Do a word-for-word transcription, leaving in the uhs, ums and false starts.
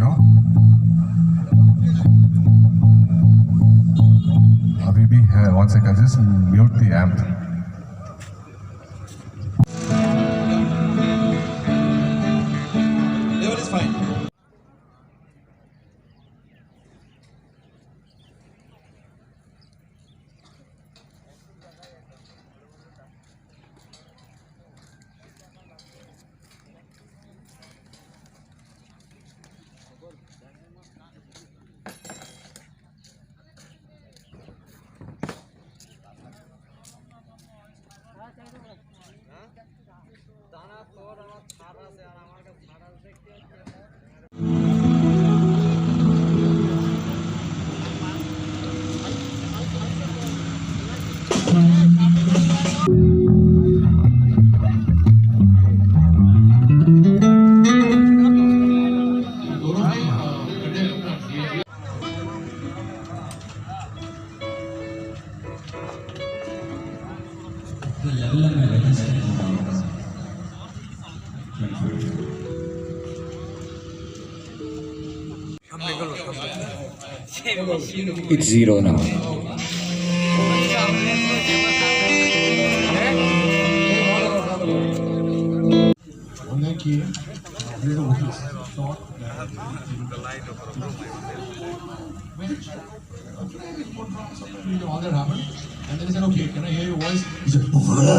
No? अभी भी है, one second, just mute the amp. Level is fine. It's zero now. All that happened. And then he said, "Okay, can I hear your voice?" He said,